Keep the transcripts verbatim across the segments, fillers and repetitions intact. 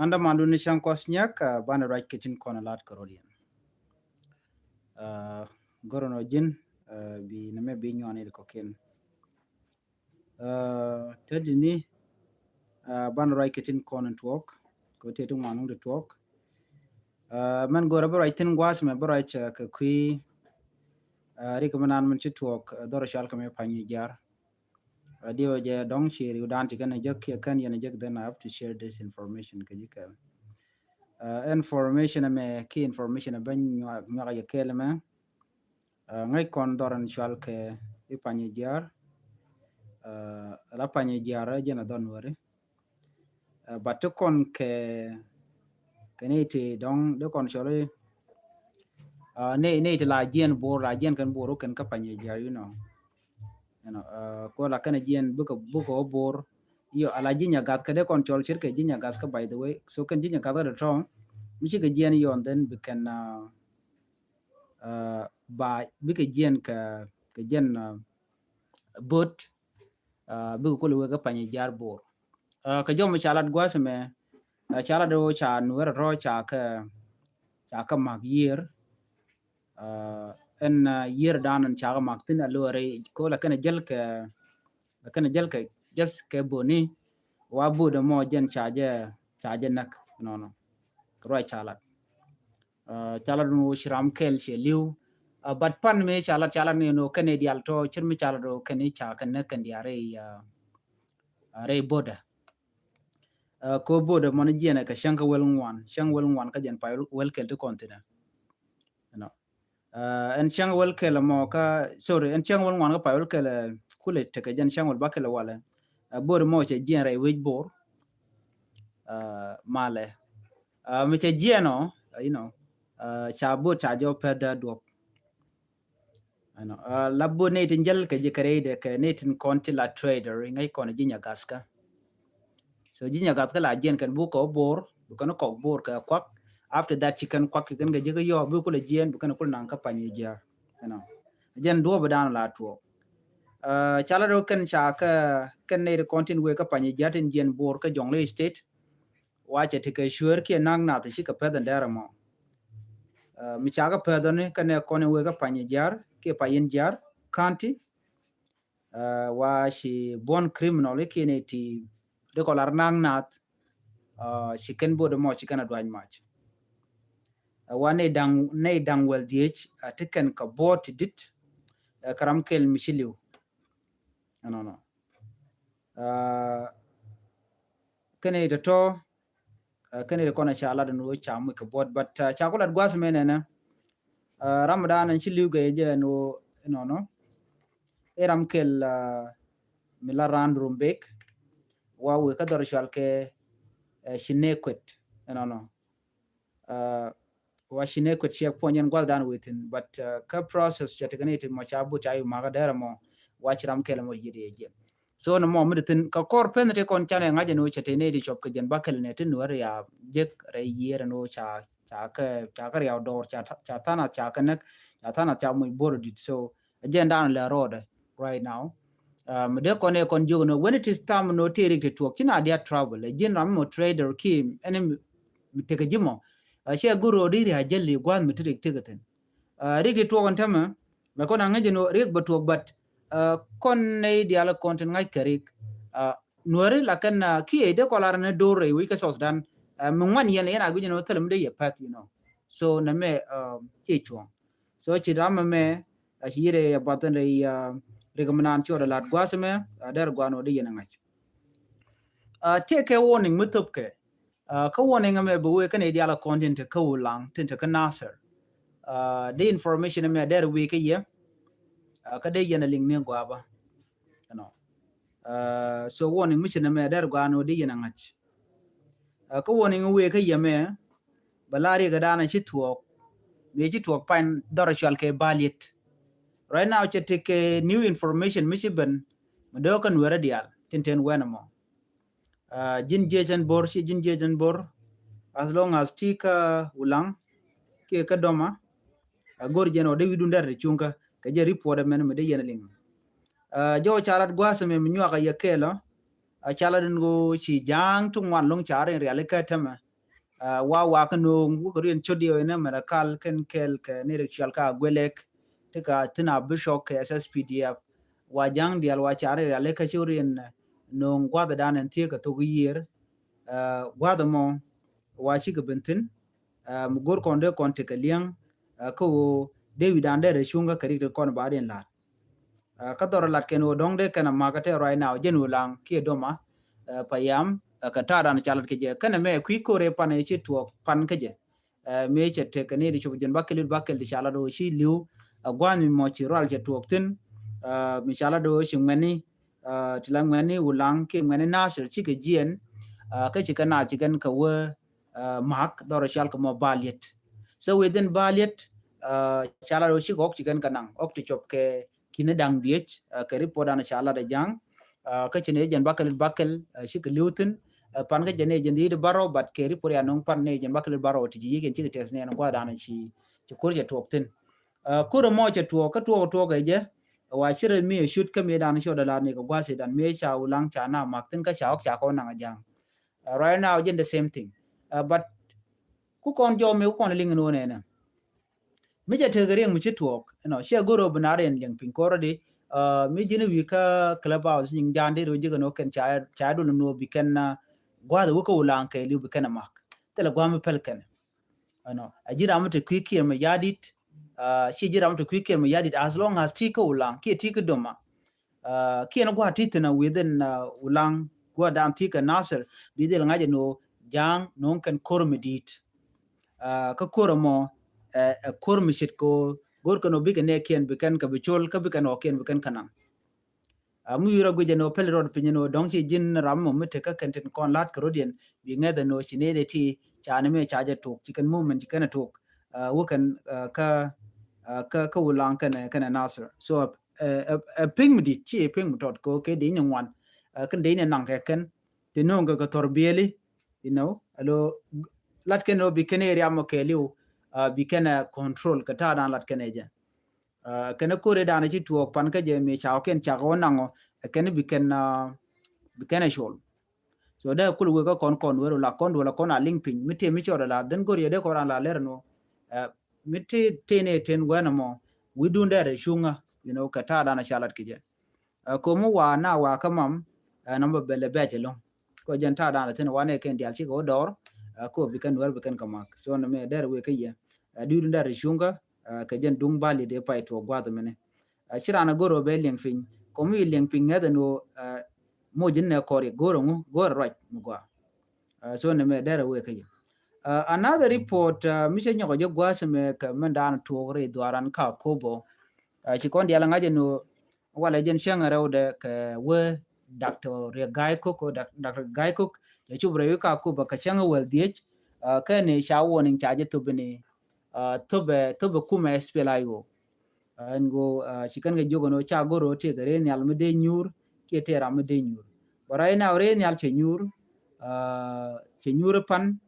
Anda mandu ni cäŋ kuɔth nyak, ah, banɛ ruac kɛ tin kɔn lat kɛ rot yɛn. Ah, gɔrɔ nɔ ji̱n, ah, bi nɛmɛ bi nyuan i̱ kɔkiɛn. Ah, te di ni, ah, banɛ ruac kɛ tin kɔn tuɔk, kɛ ti ti ŋuan ti tuɔk. Ah, mɛn gɔrɔ bä ruac tin guas mɛ bä ruac, ah, kɛ kui, ah, rik mɛ nan mɛn ci tuɔk, ah, dhɔr cual kɛ mɛ Panyijiar. Ah, diɛ wä jɛ dɔŋ ci riw dan ci kɛn jek kiɛ kɛn yɛn jek, then I have to share this information kɛ ji̱ kɛl. Ah, information mɛ ki information bä nyuak, nyuak yɛ kɛl mɛ. Ah, ŋäc kɔn dhɔr in cual kɛ i̱ Panyijiar. Ah, la Panyijiar jɛn a dhɔr Nuäri. Ah, but ti kɔn kɛ, kɛ ni ti dɔŋ di kɔn cual i̱, ah, ni, ni ti la jiɛn Bor, la jiɛn kɛn Bor wä kɛn kä Panyijiar, you know. You know, ah, ko la kɛn jiɛn bikɛ, bikɛ wä Bor. Yo, a la ji̱ Nyagath kä di kɔn cual cir kɛ ji̱ Nyagath kä, by the way. So kɛn ji̱ Nyagath kä di tɔ mi cikɛ jiɛn yɔn, then bi kɛn, ah, ah, ba bikɛ jiɛn kɛ, kɛ jiɛn, ah, bot, ah, bikɛ kul wek kä Panyijiar Bor. Ah, kɛ jɔm ca lat gua̱th mɛ, ah, ca lat do ca Nuɛr rɔ ca kɛ, ca kɛ mak yiër. Ah, ɛn, ah, yiër dan ɛn ca kɛ mak thin a luɔri ko la kɛn jäl kɛ, la kɛn jäl kɛ just kɛ boni wa bot mɔ jɛn ca jɛ, ca jɛ näk nɔnɔ. Kɛ ruac ca lat. Ah, ca lat ni wä ci ram kɛl cɛ li̱w. Ah, but pan mi ca lat, ca lat ni nɔ kɛn i̱ dial tɔ cir mi ca lat do kɛn i̱ ca kɛn näk kɛn dial rɛy, ah, ah, rɛy boda. Ah, ko boda mɔni jiɛn kɛ cäŋ kä wäl ŋuan, cäŋ wäl ŋuan kä jɛn pay wäl kɛl ti kɔn thinɛ. You know. Ah, ɛn cäŋ wäl kɛl mɔ kä, sorry, ɛn cäŋ wäl ŋuan kä pay wäl kɛl, eh, kulɛ tekɛ jɛn cäŋ wäl ba kɛl walɛ. Ah, boda mɔ cɛ jiɛn rɛy wec Bor. Ah, malɛ. Ah, mi cɛ jiɛn ɔ, ah, you know, ah, ca bot ca jɔ pɛth da duɔp. You know, ah, la bot ni tin jäl kɛ ji̱ kɛ rɛy dɛ kɛ ni tin kɔn ti la trader, ŋäc kɔn ji̱ Nyagath kä. So ji̱ Nyagath kä la jiɛn kɛn buk kɛ Bor, buk kɛn kɔk Bor kɛ kuak. After that ci kɛn kuak ci kɛn kɛ ji̱ kä yɔ, buk kulɛ jiɛn, buk kɛn kul naŋ kä Panyijiar. You know. Jɛn duɔp dan la tuɔk. Ah, ca la do kɛn ca kɛ, kɛn ni kɔn tin wek kä Panyijiar tin jiɛn Bor kä Jonglei State. Wa cɛ ti kɛ cueer kiɛ naŋ nath ci kɛ pɛth in dɛr ɛmɔ. Ah, mi ca kɛ pɛth ɔni kɛn ɛ kɔn in wek kä Panyijiar kiɛ Panyijiar County. Ah, wa ci buɔn criminal ikiɛ ni ti di kɔ lar naŋ nath. Ah, ci kɛn bot ɛmɔ ci kɛn a duany mac. Ah, wa ni daŋ, ni daŋ wäl dhiec, ah, ti kɛn kɛ bot ti dit, ah, kɛ ram kɛl mi ci li̱w. Ɛnɔnɔ. Ah, kɛn i̱ tɔtɔ, ah, kɛn i̱ kɔn ca lat ni wä ca muc kɛ buɔt, but, ah, ca ku lat gua̱th mɛ nɛnɛ. Ah, ram dan ci li̱w gɛ jɛ ni wä nɔnɔ. I̱ ram kɛl, ah, mi la ran Rumbek. Wa wek kä dhɔr cual kɛ, eh, Chinekuet, ɛnɔnɔ. Ah, wa Chinekuet checkpoint yɛn gua̱th dan wek thin, but, ah, kä process ca tekɛ ni ti mɔ ca but ca yu makä dɛrɛ mɔ, wa ci ram kɛl mɔ yiet yɛ jiɛn. So ni mɔ mi di thin ka kɔr pen ti kɔn canɛ ŋa̱c ni wä ca te ni ti cɔp kɛ jɛn ba kɛl ni ti Nuɛr ya jek rɛy yier ni wä ca, ca kɛ, ca kɛ riaw dɔr, ca tha-, ca thanɛ ca kɛ näk, ca thanɛ ca muc Bor dit. So agenda ni lɛ rɔɔdɛ right now. Ah, mi dee kɔn ɛ kɔn jiök ni when it is time ni wä ti rik ti tuɔk ci na dia trouble. Ɛ ji̱n ram mɔ trader ki ɛn mi tekɛ ji̱ mɔ. Ah, cɛ gur rɔɔdi ri a jäl li gua̱th mi ti rik tekɛ thin. Ah, rik ti tuɔk ɛn tämɛ, la kɔn a ŋäc ni rik bɛ tuɔk, but, ah, kɔn nɛy diaal kɔn tin ŋa̱c kɛ rik. Ah, Nuɛri la kɛn, ah, kiɛ dee kɔn lar ni do̱r rɛy wi̱c kä South Sudan. Ah, mi ŋuan yɛn, yɛn a guic ni wä thil mi dee yɛ pɛth, you know. So nɛ mɛ, ah, ciɛ cuɔ̱ŋ. So ci ram mɛ, a ci yirɛ ya bathin rɛy, ah, rik mi naan ci wä dɛ lat gua̱th mɛ, ah, dɛr gua̱n wä di yɛn a ŋa̱c. Ah, tëë kɛ warning mi thop kɛ. Ah, kä warning mɛ bi wee kɛn i̱ dial a kɔn tin te kä Ulaŋ, tin te kä Nasir. Ah, di information mɛ dɛr wee kä yɛ. Ah, kä dee yɛn a liŋ ni gua̱a̱ ba. You know. Ah, so warning mi ci nɛ mɛ dɛr gua̱a̱ ni wä di yɛn a ŋa̱c. Ah, kä warning wee kä yɛ mɛ, bɛ la riɛk dan ci tuɔɔk. Mëë ci tuɔɔk pany dhɔr cual kɛ Baliet. Right now cɛ tekɛ new information mi ci ben, mi dee kä Nuɛrɛ diaal tin ten wɛn ɛmɔ. Ah, ji̱n jiɛc ɛn Bor, ci ji̱n jiɛc ɛn Bor. As long as ti kä Ulaŋ kiɛ kä Doma, a go̱r jɛn wä dee wi̱dun dɛr ti cuŋ kä, kɛ jɛ report ɛmɛn mi dee yɛn liŋ. Ah, jɔw ca lat gua̱a̱th ɛmɛ mi nyuak a yɛ kɛɛl ɔ. Ah, ca lat in ɣöö ci ja̱a̱ŋ ti ŋuan lo̱ŋ ca rin riali kä tämɛ. Wa wa kä no̱o̱ŋ wä kä riɛn cot diɛ wä inɛ mɛrɛ kal kɛn kɛɛl kɛ ni rɛ cual kä Aguelek ti ka thin a bishop kɛ S S P D F. Wa ja̱ŋ dial wa car rial kä ci riɛn no̱o̱ŋ gua̱th dan ɛn thiek kɛ thok yiër. Gua̱th mɔ wa ci kɛ ben thin. Mi go̱r kɔn dee kɔn tekɛ liɛŋ kä ɣöö dee wi̱dan dee rɛ cuŋ kä kɛ rik ti kɔn ba riɛn la̱t. Kä dhɔr lat kɛn ɣöö dɔ̱ŋ dee kɛn a makä tɛ right now jɛn ɣöö laŋ kiɛ doma. Payam kɛ ta̱a̱ dan ca lat kɛ jɛ kɛn ɛmɛ kui̱ ko̱rɛ pan ɛ ci tuɔɔk pan kä jɛ. Mëë cɛ tek kɛ ni di cop jɛn bakɛl bakɛl di ca lat ɣöö ci li̱w. Gua̱a̱n mi mɔ ci rual cɛ tuɔɔk thi̱n. Mi ca lat ɣöö ci ŋuɛni ti la ŋuɛni Ulaŋ kiɛ ŋuɛni Nasir cikɛ jiɛn. Kä cikɛ na cikɛn kɛ wee mak dhɔr cal kɛ mɔ baliet. So within baliet ca lat ɣöö cikɛ ɣɔk cikɛn kɛ naŋ ɣɔk ti cop kɛ ki̱n da̱ŋ dhiec kɛ report dan ca lat a ja̱ŋ. Kä ci ni jɛn bakɛl bakɛl cikɛ li̱w thi̱n. Pan kä jɛn ni jɛn dhiec di baro but kɛ report ya no̱ŋ pan ni jɛn bakɛl baro ti ji̱ yi̱k ɛn cikɛ tɛth ni ɛn gua̱a̱ dan ci ci ko̱r cɛ tuɔɔk thi̱n. Ko̱r ɛmɔ cɛ tuɔɔk kä tuɔɔk tuɔɔk ɛ jɛ. Wa ci rɛ mi ɛ cut kä mi dan ci ɣɔt a lat ni kɛ gua̱a̱ si dan mi ca Ulaŋ ca na mak thi̱n kä ca ɣɔk ca kɔ naŋ a ja̱ŋ. Right now jɛn the same thing. But ku kɔn jɔw mi ku kɔn liŋ ni wä nɛnɛ. Mi cɛ tek riɛŋ mi ci tuɔɔk ɛnɔ ciɛ go̱r ɔ bi na riɛn liɛŋ piny kɔrɔ di. Mi ji̱n wi̱i̱ kä Clubhouse nyiŋ ja̱a̱n di ri wä ji̱ kɛn wä kɛn ca dul ni wä bi kɛn gua̱a̱th wä kä Ulaŋ kɛ li̱w bi kɛn a mak. Thilɛ gua̱a̱th mi pɛl kɛn. Ɛnɔ a ji̱ ram mi te kui̱ kiɛr mi ya̱di̱t. Ci ji̱ ram mi te kui̱ kiɛr mi ya̱di̱t as long as ti kä Ulaŋ kiɛ ti kä doma. Kiɛn gua̱a̱th ti thi̱n a within Ulaŋ gua̱a̱th dan ti kä Nasir bi dhil ŋa̱c ɛn ɣöö ja̱a̱ŋ no̱o̱ŋ kɛn ko̱r mi di̱i̱t. Kä ko̱r ɛmɔ ɛ ko̱r mi ce̱tkɛ ɣöö go̱r kɛn ɣöö bikɛ nɛɛkiɛn bi kɛn kɛ bi col kä bikɛn ɣɔkiɛn bi kɛn kɛ naŋ. Mi wi̱i̱ rɔ guic ɛn ɣöö pɛl rɔɔd piny ɛn ɣöö dɔ̱ŋ ci ji̱n ram mɔ mi tekɛ kɛn tin kɔn la̱t kɛ rɔ̱diɛn bi ŋɛth ɛn ɣöö ci nɛy nɛ ti ca ni mi ca jɛ tok ci kɛn movement ci kɛn ɛ tok. Wä kɛn kä kä kä Ulaŋ kɛn kɛn ɛ Nasir so ɛ piŋ mi di̱t ci piŋ mi tɔt kɛ ɣöö kɛ di ni ŋuan. Kɛn di ni naŋ kɛ kɛn ti no̱o̱ŋ kɛ kɛ thɔr biɛli. You know alo lat kɛn ɣöö bi kɛn area mɔ kɛɛliw bi kɛn ɛ control kɛ ta̱a̱ dan lat kɛn ɛ jɛ. Kɛn ɛ ko̱ri dan ci tuɔɔk pan kä jɛ mi ca ɣɔkiɛn cak ɣɔw naŋ ɣɔ kɛn bi kɛn bi kɛn ɛ col. So dee kul wek kä kɔn kɔn wer la kɔn duɔl kɔn a liŋ piny mi tëë mi cɔɔd la dhen go̱r yɛ dee kɔn ran la lɛr nɔ. Mi tëë tëë ni tëë wɛn mɔ wi̱dun dee rɛ cuŋä you know kɛ ta̱a̱ dan a ca lat kɛ jɛ. Komu wa na wa kä mam nɔmbɛ bɛl ɛ bɛc ɛlɔ̱ŋ. Kɔ jɛn ta̱a̱ dan a thin wa nɛ kɛn dial cikɛ wä dɔɔr. Ko bi kɛn wer bi kɛn kɛ mak so nɛ mɛ dee rɛ wek kä yɛ. Dui̱dun dee rɛ cuŋä kɛ jɛn duŋ bali dee pay tuɔ gua̱th mini. Ci ran a go̱r ɔ bɛ liɛŋ piny kɔmi liɛŋ piny ŋɛth ɛn ɣöö moc in nɛ kɔr yɛ go̱r ɛŋu go̱r ɛ ruac mi gua. So nɛ mɛ dɛr ɛ wee kä yɛ. Another report mi cɛ nyɔk ɔ jɛ gua̱a̱th mɛ kɛ mɛn daan tuɔk ri dhuaran ka kobo. Ci kɔn dial ŋa̱c ɛn ɣöö walɛ jɛn cäŋ rɛwdɛ kɛ wee Doctor Riek Gai Kok, Doctor Gai Kok cɛ cup rɛw ka kobo kɛ cäŋ wäl dhiec. Kɛn ca warning ca jɛ thop ni thopɛ thopɛ kumɛ S P L A I O. Ɛn go ci kɛn kɛ jiök ɛn ɣöö ca go̱r ɣöö tëëkɛ rɛy nhial mi dee nyuur kiɛ tëë ram mi dee nyuur. But right now rɛy nhial cɛ nyuur. Cɛ nyuur pan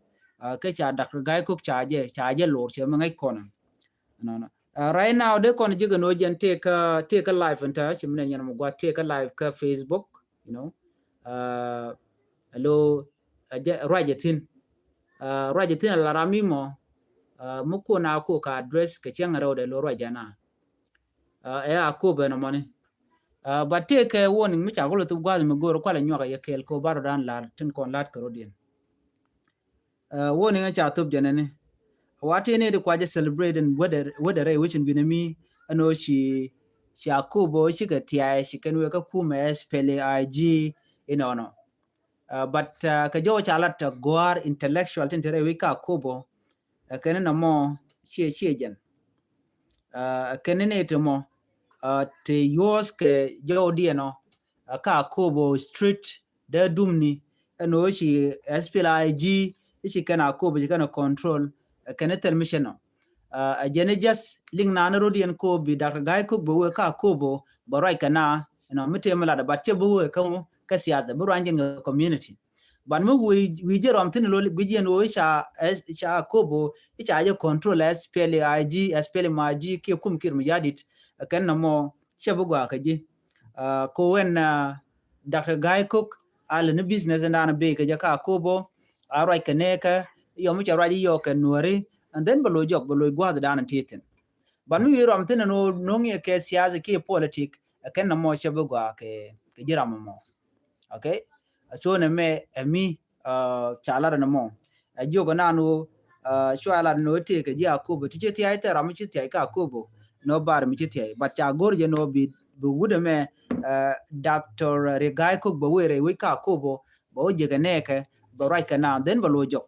kä ca Doctor Gai Kok ca jɛ ca jɛ lor cɛ mi ŋäc kɔn. Right now dee kɔn ji̱ kɛ no̱o̱ jɛn tëëkä tëëkä live in touch mi nɛn yɛn mɔ gua̱th tëëkä live kä Facebook. You know. Alo ruac ɛ thi̱n. Ruac ɛ thi̱n ala ram mi mɔ mi kuɔn a kuɔ ka address kɛ cäŋ rɛwdɛ lo ruac ɛ na. Ɛ a kuɔ bɛn ɛ mɔni. But tëëkɛ warning mi ca kulɛ thop gua̱th mi go̱o̱r kualɛ nyuak ɛ yɛ kɛɛl kɛ ɣöö bar rɔ dan la̱r tin kɔn la̱t kɛ rɔ̱diɛn. Warning ca thop jɛnɛ ni wa tëë ni di kua jɛ celebrate in whether whether rɛy wecin binɛ mi ɛn ɣöö ci ci a kobo ci kɛ thia̱a̱ ci kɛn wek kä kumɛ S P L A I G inɔnɔ. But kɛ jɔw ca lat tɛ gua̱a̱r intellectual tin te rɛy wec ka kobo. Kɛn ni nɔmɔ ciɛ ciɛ jɛn. Kɛn ni ni te mɔ te yuɔth kɛ jɔw diɛn ɔ ka kobo street dee dumni ɛn ɣöö ci S P L A I G i̱ ci kɛn a kobo ci kɛn a control. Kɛn i̱ thil mi cɛ nɔ. Ɛ jɛn i̱ just liŋ naan i̱ rot yɛn kobo bi Doctor Gai Kok bi wee ka kobo bɛ ruac kɛ na ɛnɔ mi tëë mi lat ɛ bat cɛ bi wee kä ŋu kä siasa bi ruac jɛn kɛ community. But mi wi̱i̱ wi̱i̱ jɛ rɔm thi̱n lo̱l guic yɛn ɣöö i̱ ca i̱ ca kobo i̱ ca jɛ control S P L A I G S P L M I G kiɛ kum kiɛr mi ya̱di̱t. Kɛn nɔmɔ cɛ bi gɔaa kä ji̱. Ko wɛn Doctor Gai Kok a lɛ ni business in da̱a̱n bee kɛ jɛ ka kobo a ruac kɛ nɛɛkɛ yɔ mi cɛ ruac i̱ yɔ kɛ Nuääri, and then bɛ lo̱c jɔk, bɛ lo̱c gua̱a̱th dan ti thi̱n. But mi wi̱i̱ ruam thi̱n ɛn ɣöö no̱ŋ yɛ kɛ siasa kiɛ politic, ɛ kɛn nɔmɔ cɛ bi gɔaa kɛ, kɛ ji̱ ram ɛmɔ. Okay? So nɛmɛ ɛ mi, uh, ca lat ɛn ɛmɔ. Ɛ jiök ɛnan ɣöö, uh, cua lat ɛn ɣöö tëëkɛ ji̱ Akobo ti ci thia̱c, thil ram mi ci thia̱c kä Akobo, nobody mi ci thia̱c. But ca go̱r jɛ ɛn ɣöö bi, bi wut ɛmɛ, uh, Doctor Riek Gai Kok bɛ wëë rɛy wec kä Akobo, bɛ wä jiäk ɛ nɛɛkɛ, bɛ ruac kɛ naath, then bɛ lo̱c jɔk.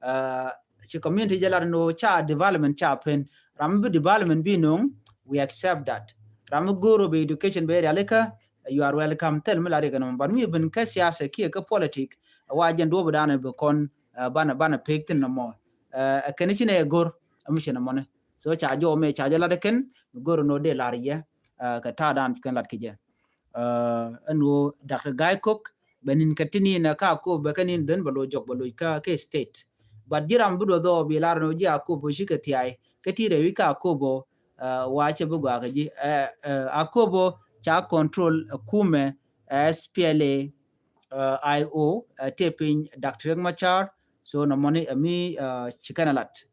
Uh, ci community jɛ lat ɛn ɣöö ca development ca pen. Ram mi bi development bi no̱o̱ŋ, we accept that. Ram mi go̱o̱r ɣöö bi education bɛ rialikä, you are welcome. Thil mi la riɛk ɛn ɛmɔ. But mi ben kä siasa kiɛ kä politic, ɛ wa jɛn duɔ̱ɔ̱p dan bi kɔn, uh, banɛ, banɛ pek thi̱n nɔmɔ. Uh, ɛ kɛn ci nɛ go̱r, ɛ mi ci nɔmɔni. So ca jɔw mɛ ca jɛ lat ɛ kɛn, mi go̱o̱r ɛn ɣöö dee lar yɛ, uh, kɛ ta̱a̱ dan kɛn lat kɛ jɛ. Uh, ɛn ɣöö Doctor Gai Kok, bɛ ni̱n kɛ ti ni̱n kä Akobo, bɛ kɛ ni̱n, then bɛ lo̱c jɔk, bɛ lo̱c kä, kɛ state. But ji̱ ram bi duɔth ɔ bi lar ɛn ɣöö ji̱ Akobo cikɛ thia̱c, kä ti rɛy wec kä Akobo, uh, wa cɛ bi gɔaa kɛ ji̱, uh, uh, Akobo ca control, uh, kumɛ, uh, S P L A, uh, I O, uh, tëë piny Doctor Riek Machar. So nɔmɔni ɛ mi, uh, ci kɛn ɛ lat.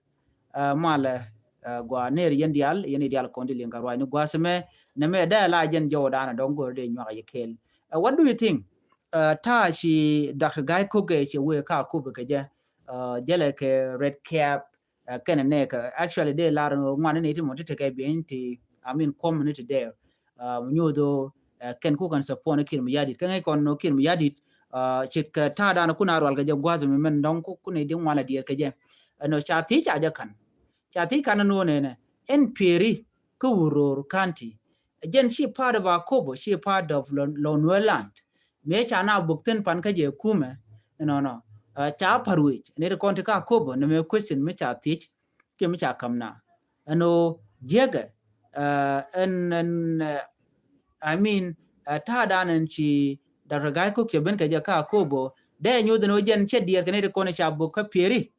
Uh, malɛ, uh, gɔaa ner yɛn diaal, yɛn diaal kɔn di liŋ kɛ ruac ni gua̱a̱th ɛmɛ, nɛmɛ dee la jɛn jɔw dan dɔ̱ŋ go̱o̱r dee nyuak yɛ kɛɛl. Uh, what do you think? Uh, ta̱a̱ ci Doctor Gai Kok ɛ cɛ wee kä Akobo kɛ jɛ, uh, jälɛ kɛ Red Cap, uh, kɛn nɛ kɛ, actually dee lar ŋuan ni ti mɔ ti tekɛ biɛny ti, I mean, community dee. Uh, nyuuth ɣöö, uh, kɛn ku kɛn support ni Kiir Mayardit. Kä ŋäc kɔn nɔ Kiir Mayardit, uh, ce̱tkɛ ta̱a̱ dan kun a rual kɛ jɛ gua̱a̱th ɛmɛ mɛn dɔ̱ŋ ku, kun i̱ di ŋuan a diɛɛr kɛ jɛ. Ɛnɔ ca thiec ca jɛ ka̱n. Ca thiec ka̱n ɛn ɣöö nɛnɛ, ɛn Pieri kä Uror County. Jɛn ci part of Akobo, ci part of Lon-, Lon Nuer land. Mëë ca na buk thi̱n pan kä jɛ kumɛ, you know, nɔ. Uh, ca par wec, ni ri kɔn ti kä Akobo, ni mɛ question mi ca thiec, kiɛ mi ca kam na. Ɛn ɣöö jiäkɛ, uh, ɛn, ɛn, uh, I mean, uh, ta̱a̱ dan ɛn ci Doctor Gai Kok cɛ ben kɛ jɛ kä Akobo, dee nyuth ɛn ɣöö jɛn cɛ diɛɛr kɛ ni ri kɔn ca buk kä Pieri,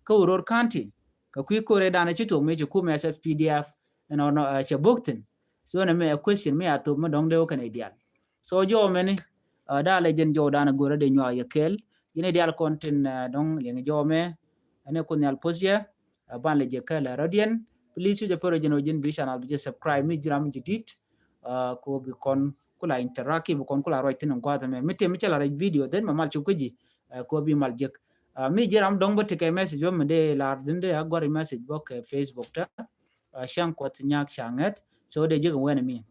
kä Uror County, kɛ kui̱ kore dan ci tuɔk mëë ci kumɛ S S P D F, you know, nɔ, uh, cɛ buk thi̱n. So nɛmɛ ɛ question mi a thop mi dɔ̱ŋ dee wä kɛn i̱ diaal. So jɔw mɛni, uh, da̱a̱ lɛ jɛn jɔw da̱a̱n a go̱rä dee nyuak yɛ kɛɛl. Yɛn i̱ diaal kɔn tin, uh, dɔ̱ŋ liɛŋ jɔw mɛ. Ɛn ɛ kun nhial post yɛ, uh, ban lɛ jɛ kɛɛl ɛ rɔ̱diɛn. Please cu jɛ pär jɛn ɔ jɛn bi channel bi jɛ subscribe mi ji̱ ram ji̱ dit. Uh, ko bi kɔn kula interact, bi kɔn kula ruac thi̱n in gua̱a̱th ɛmɛ. Mi tëë mi cɛ la rɛc video, then mɛ mal cop kä ji̱, uh, ko bi mal jek. Uh, mi ji̱ ram dɔ̱ŋ bä tekɛ message bä mi dee lar, then dee a gɔ̱r message bä kɛ Facebook ta. Uh, cäŋ kuɔth nyak ca ŋɛth. So dee jek in wɛn mi.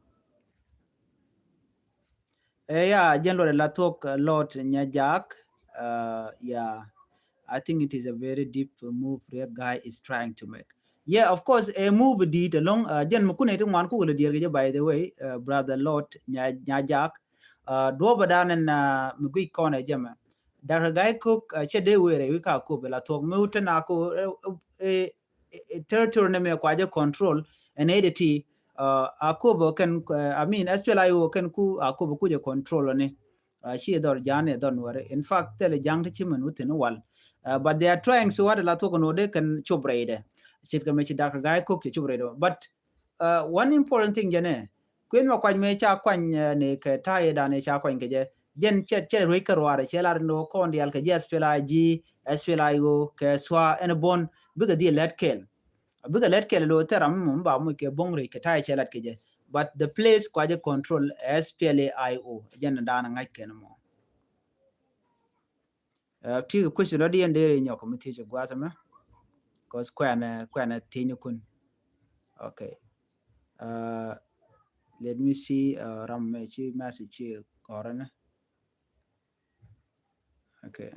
Eh, yeah, jɛn luɔt la thuɔk, uh, Lord Nyajak. Uh, yeah, I think it is a very deep move Riek Gai is trying to make. Yeah, of course, a move dit along, uh, jɛn mi kunɛ ti ŋuan ku wala diɛɛr kɛ jɛ, by the way, uh, brother Lord Nya-, Nyajak. Uh, duɔbä dan ɛn, uh, mi guic kɔn ɛ jɛ mɛ. Doctor Gai Kok, uh, cɛ dee wëë rɛy wi̱i̱ kä Akobo la thuɔk mi wut te na ko, uh, uh, eh, eh, territory nɛmɛ kua jɛ control, ɛn ɛ dee ti, uh, Akobo kɛn, uh, I mean, S P L A I O kɛn ku Akobo ku jɛ control ni. Uh, ci dhɔr Ja̱a̱ŋ ni dhɔr Nuɛri. In fact, thilɛ Ja̱a̱ŋ ti ci mɛn wä thi̱n wal. Uh, but they are trying so hard la thuɔk ni wä dee kɛn cop rɛydɛ. Ce̱tkɛ mɛ ci Doctor Gai Kok cɛ cop rɛydɛ. But, uh, one important thing jɛ nɛ, kuën ma kuany mëë ca kuany, uh, ni kɛ ta̱a̱ yɛ dan ca kuany kɛ jɛ. Jɛn cɛ, cɛ ruec kä ruaarɛ, cɛ lar ni wä kɔn diaal kɛ ji̱ S P L A I G, S P L A I O, kɛ SSOA, ɛn buɔ̱n, bikɛ dhil lät kɛɛl. Bikɛ lät kɛɛl lo̱ thil ram mi ba muc kɛ bo̱ŋ rɛy kɛ ta̱a̱ cɛ lat kɛ jɛ. But the place kua jɛ control S P L A I O. Jɛn dan ŋa̱c kɛn mɔ. Uh, ti kɛ question lɔ di ɛn dee nyɔk mi thiec gua̱a̱th mɛ. 'Cause kuɛn, uh, kuɛn thiec ni kun. Okay. Uh, let me see, uh, ram mɛ ci message ci kɔrɛ ni. Okay.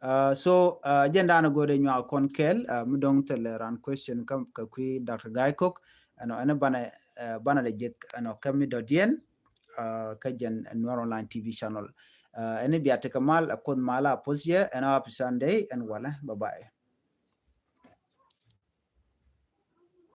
Uh, so, uh, jɛn dan go̱o̱r dee nyuak kɔn kɛɛl, uh, mi dɔ̱ŋ thilɛ ran question kä, kä kui̱ Doctor Gai Kok, ɛnɔ, ɛn banɛ, uh, banɛ lɛ jek, ɛnɔ, kä mi dɔ̱diɛn, uh, kä jɛn Nuer Online T V channel. Uh, ɛn bia tekɛ mal, uh, Kuoth mal a post yɛ, ɛn happy Sunday, ɛn walɛ, bye bye.